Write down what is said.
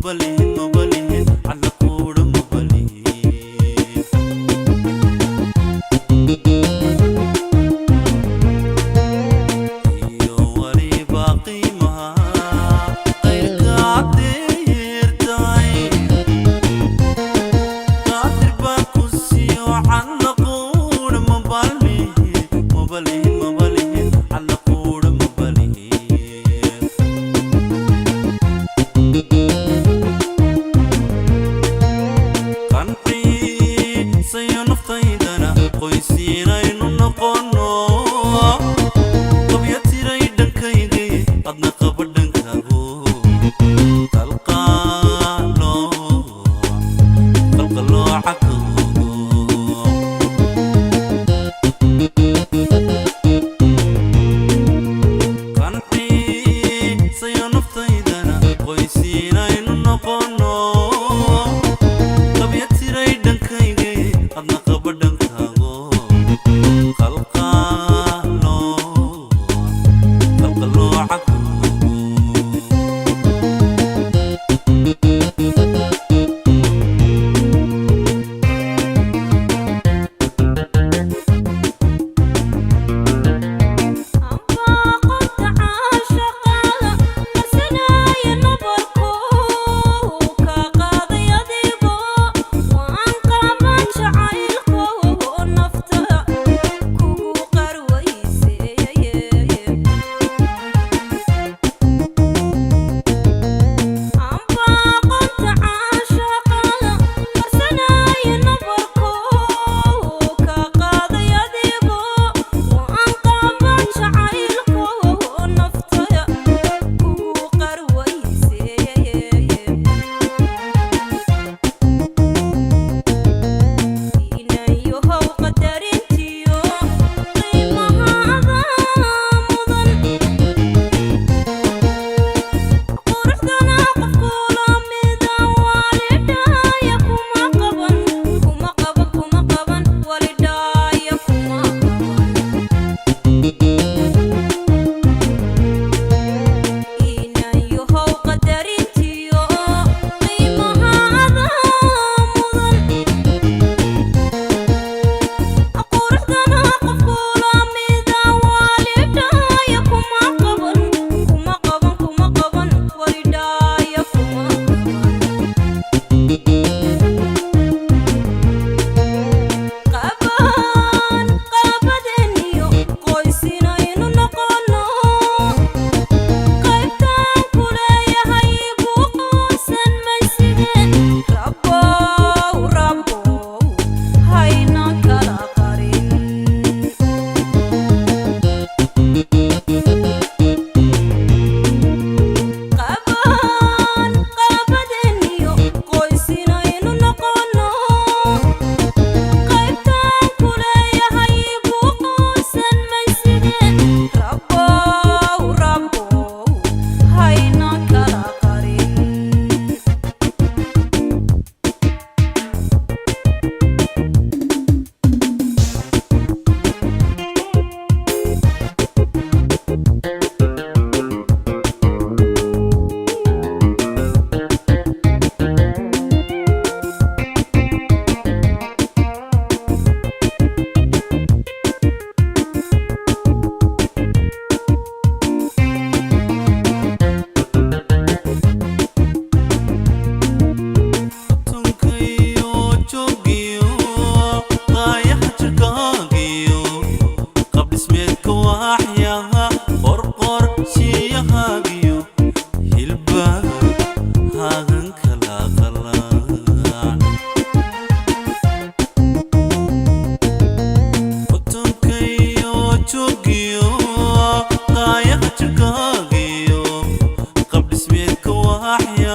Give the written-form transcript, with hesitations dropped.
Mabalihin, mabalihin, calla quudha mabalihin. Iyo waliba qiimaha qayrka cadeertay, qaadir baa ku siiyo, calla quudha mabalihin, mabalihin, mabalihin, calla quudha mabalihin. Qanciisayo naftaydana qoysiinaynu noqono, qabya tiray dhankaygay, adna qaba dhankaago, qalqaalo qalqalooca koogo. Qanciisayo naftaydana qoysiinaynu noqono, qabya tiray dhankaygay, adna qaba dhankaago, qalqaalo qalqalooca koogo. Aqoonta caashaqada qarsanaya nabarku ka qaaday adigo, waan qaban jacaylko nafta kugu qarwayseeye. Aqoonta caashaqada qarsanaya nabarku ka qaaday adigo, waan qaban jacaylko nafta kugu qarwayseeye. Inayohow qadarintiyo qiimaha adaa mudan, quruxdana qofkula mida walidhaaya kuma qaban, kuma qaban, kuma qaban, walidhaaya kuma qaban. Inayohow qadarintiyo qiimaha adaa mudan, quruxdana qofkula mida walidhaaya kuma qaban, kuma qaban, kuma qaban, walidhaaya kuma qaban. Qaban qaabadeniyo qoysinaynu noqono, qaybtaan ku leeyahay ku qoonsan maysige, rabbow rabbow hayna kala qarin. Qaban qaabadeniyo qoysinaynu noqono, qaybtaan ku leeyahay ku qoonsan maysige, rabbow rabbow hayna kala qarin. Tunkayo joogiyo qaayaha jirkaagiyo qabdhismeedka waaxyaha qorqor shiyahaagiyo hilba haagan kala qalaan. Tunkayo joogiyo qaayaha jirkaagiyo qabdhismeedka waaxyaha.